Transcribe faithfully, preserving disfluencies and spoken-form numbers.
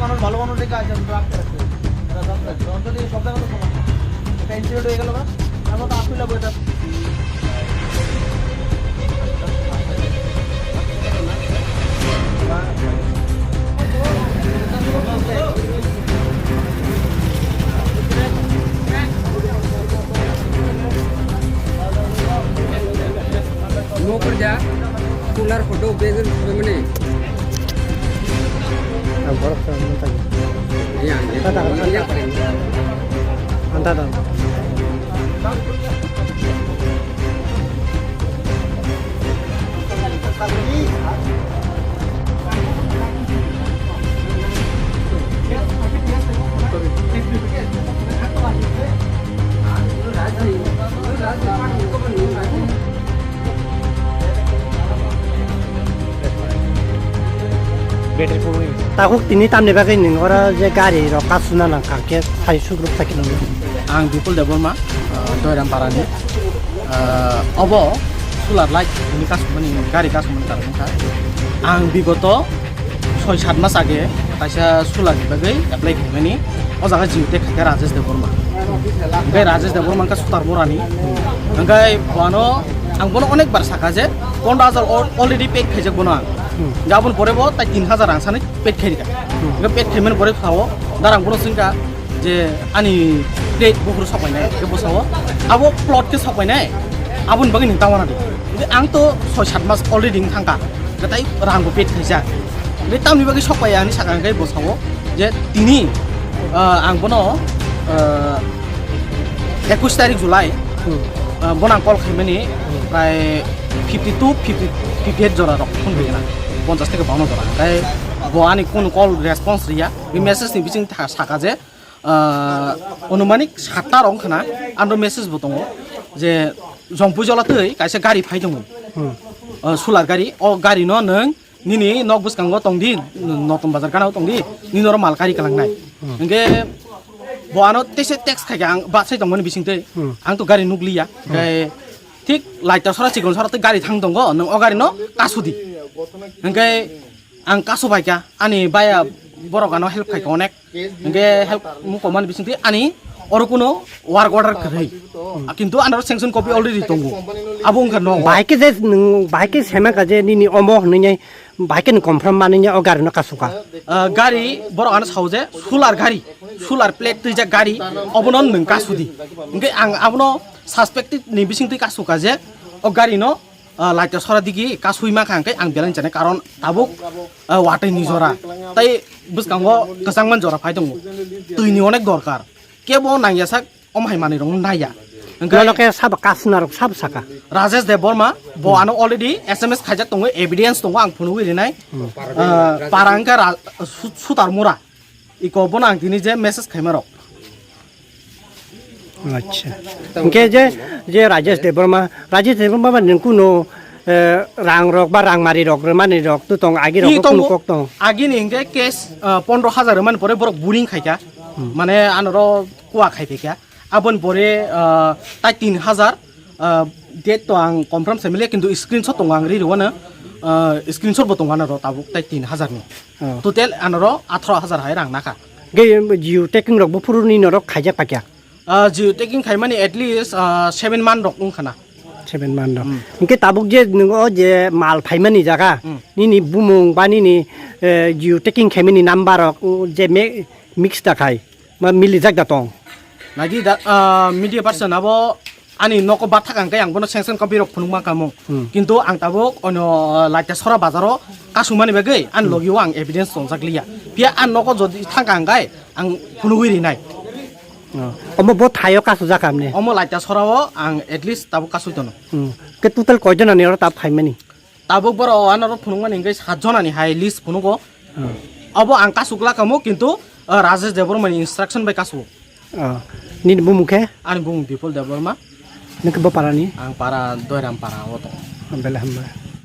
মানুষ ভালো মানুষ দেখে আছে, আমরা আটকে রাখতে হবে। এরা জানতে হবে। অন্তত এই সব জায়গা তো সমান। এটা ইনসিডেন্ট হয়ে গেল না? তারপর তো আসলে বইটা Mo kerja, tular photo, bezel, mana? Ang borok sa, ang tagi. Iya, iya. Tata, iya, tata. Paling. Ang tata. Battery pugwi. Tabuk tini tamni bagwi nwng oro je gari rok kasuna nang kha khe sai sugruk sai khe nang. Ang Bipul Debbarma, ah, Doiram Parani. Ah, obo solar light ni kasumani, gari kasumani karon wngkha. Ang bigoto soi sat mas age kaisa solar ni bagwi apply khaimani. O jaga Jio tei khaikha Rajesh Debbarma. Hwnkhe Rajesh Debbarma wngkha Sutar Murani. Hwnkhe bono, ang bono onek bar sakha je pondro hajar al-, already paid khaijak bono ang. Hmm. Hwnkhe aboni pore bo tai tin hajar rang sani paid khairikha. Hmm. Hwnkhe paid khaimani pore sao, dar ang bono swngkha je ani plate buphuru sokpainai, hwnkhe bo sao, abo plot khe sokpainai, aboni bagwi nwng tamo nadi. Hwnkhe ang to soi sat mas already wng thangkha. Natai rang bo paid khaijak. Hwnkhe tamni bagwi sokpaiya hinwi sakha, hwnkhe bo sao je tini, ah, ang bono, ah, ekush tarik July, hmm, ah, bono ang call khaimani, hmm, prai fifty two, fifty, fifty eight jora rok phone khaina. Ponchash theke bawanno jora. Hwnkhe bo ani kunu call response riya. Bi message ni bising tha-, sakha je, ah, anumanik satta rok wngkha na, ano message bo tongo je Jongpui Jola twi kaisa gari phai tongo. Hmm. Ah, solar gari, o gari no nwng nini nok bwskango tong di, Notun Bazar gana o tong di, nini oro mal kari kwlangnai. Hmm. Hwnkhe bo ano teisa text khaikha ang bahsai tongmani bisingtwi. Hmm. Ang to gari nukliya. Hmm. Hwnkhe thik light ta sora chikon sora tei gari thang tongo, nwng o gari no kasu di. Hwnkhe ang kasu baikha, ani baya borok ano help khaikha onek. Hwnkhe help mukomani bisingtwi ani oro kuno work order kwrwi. Kintu ano sanction copy already tongo. Abo wngkha no. Bahai khe je nwng, bahai khe sema kha je nini omo hwnwi nai, bahai khe nwng confirm manwi nai o gari no kasukha. Ah, gari borok ano sao je solar gari, solar plate twijak gari, obono nwng kasudi. Hwnkhe ang abono suspected ni bisingtwi kasukha je o gari no ah, light ta sora digi kasui ma kha hwnkhe ang belai chanai, karon tabuk, ah, watwi ni jora. Tai bwskango kwchangma jora phai tongo. Twi ni onek dorkar. Kebo nangya sak om hai manwi rok naiya. Hwnkhe nono khe sabo kasuna rok sabo saka. Rajesh Debbarma, bo ano already S M S khaijak tongo, evidence tongo, ang phunugwi rinai. Hmm. Ah, para hwnkhe Ra-, Su-, Sutar Mura. Iko bono ang tini je message khaima rok. Acha. Hwnkhe je, je Rajesh Debbarma, Rajesh Debbarma ba nwng kuno, eh, rang rok ba rangmari rok rwmani rok tu tong, agi rok Ih, kuno tongo. Kok tong? Agini hwnkhe cash, eh, pondro hajar rwmani pore borok buring khaikha. Hmm. Mane anoro kuwa khai phaikha. Aboni pore, ah, tai tin hajar, ah, date to ang confirm se mili, kintu screenshot tongo ang ri rwano, ah, screenshot bo tongo ano ro tabuk tai tin hajar ni. Oh. Total ano ro atharo hajar hai rang nakha. Ge, Jio taking rok buphuru ni norok khaijak pakya? Ah, Jio taking khaimani at least, ah, seven month rok wngkha na. Seven month rok. Hmm. Hwnkhe tabuk je nwng o je mal phaimani jaga, hmm, nini bumung ba nini, eh, Jio taking khaimani number rok, o je me-, mix ta khai. Ma milijak da tong. Nadi da, ah, media person abo ani nogo bathak ang khe ang bono sanction copy rok phunukma kamo. Hmm. Kintu ang tabuk ono, ah, Laita Sora bazaro kasumani bagwi ani, hmm, logi o ang evidence tongjak liya. Phiya ani nogo jodi thangka ang khe ang phunugwi rinai. Oh. Omo bo thaio kasujak hamni? Omo Laita Sora o ang at least tabuk kasui tono. Hmm. Ke total koi jona ni oro tab phaimani? Tabuk borok o anoro phunukmani hwnkhe sat jonani hai list phunugo. Hmm. Abo ang kasuk lakamo, kintu, uh, Rajesh Debbarmani instruction bai kasugo. Oh. Nini bumung khe? Ani bumung Bipul Debbarma. Nokhe bo parani? Ang para Doiram para o tongo. Belai hambai.